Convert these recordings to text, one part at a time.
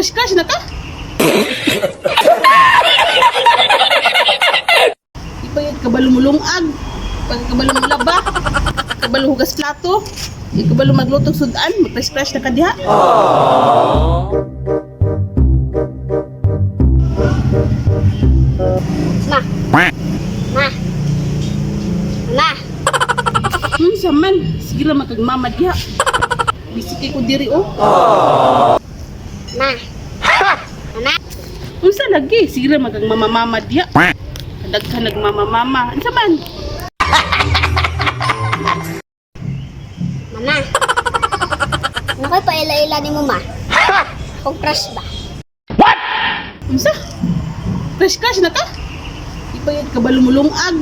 Mag-crush crush na ka? Di pa yun, kabalo mo lungag. Pag kabalo mo laba. Kabalo hugas plato. Di kabalo magluto sudan. Mag-crush crush na ka diha. Ma. Ma. Ma. Sa man. Sige lang magkagmama diha. Busy kay ko diri oh. Ma. Ma. Unsa lagi? Sige lang magkagmamamama diha. Daghan nagmamamama. Unsa man? Mama. Ano kay paila-ila ni mo, ma? Akong crush ba? Unsa? Crush crush na ka? Di pa yun, kabalo mo lungag.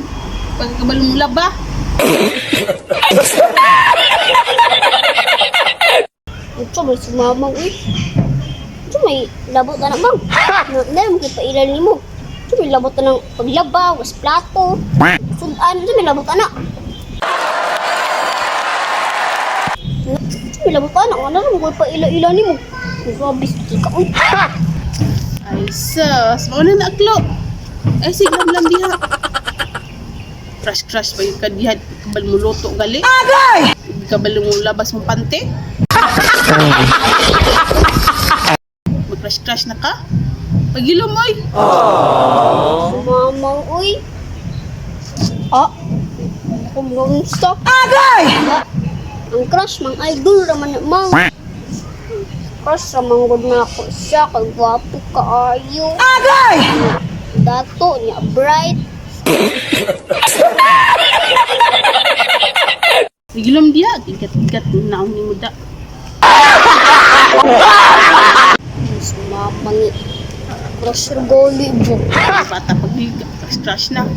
Pag kabalo mo laba. Ito may sumamang eh. Ito may labot na mang. Na, na, mo kay paila ni mo. Ito may labot na ng paglaba, was plato, sudan. Ito may labot na. Ito may labot na. Ano mo kay paila-ila ni mo? Grabe, ka. Uy. Ay, sus. Mauna na aklo. Ay, sige lang lang diha. Crush crush pa yung kadiha. Kabal mo luto gali. Agay! Kabal mo labas mong pante. Mag-crush crush na ka? Pagilom, oy. Sumamang, uy. Ah, ako mga stop. Agay! Ang crush, mang idol raman na mang. Crush raman gud na ako siya, kay gwapo kaayo. Agay! Dato niya, bright. Pagilom diha. Igat-igat na ni mo da. Sumamang eh. Crush goli bo. Bata pag crush crush na.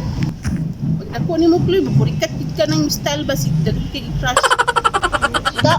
Pag nakuha ni mo, Chloe, mapurikat gid ka ng style ba? Sige, daghan kay crush. Da.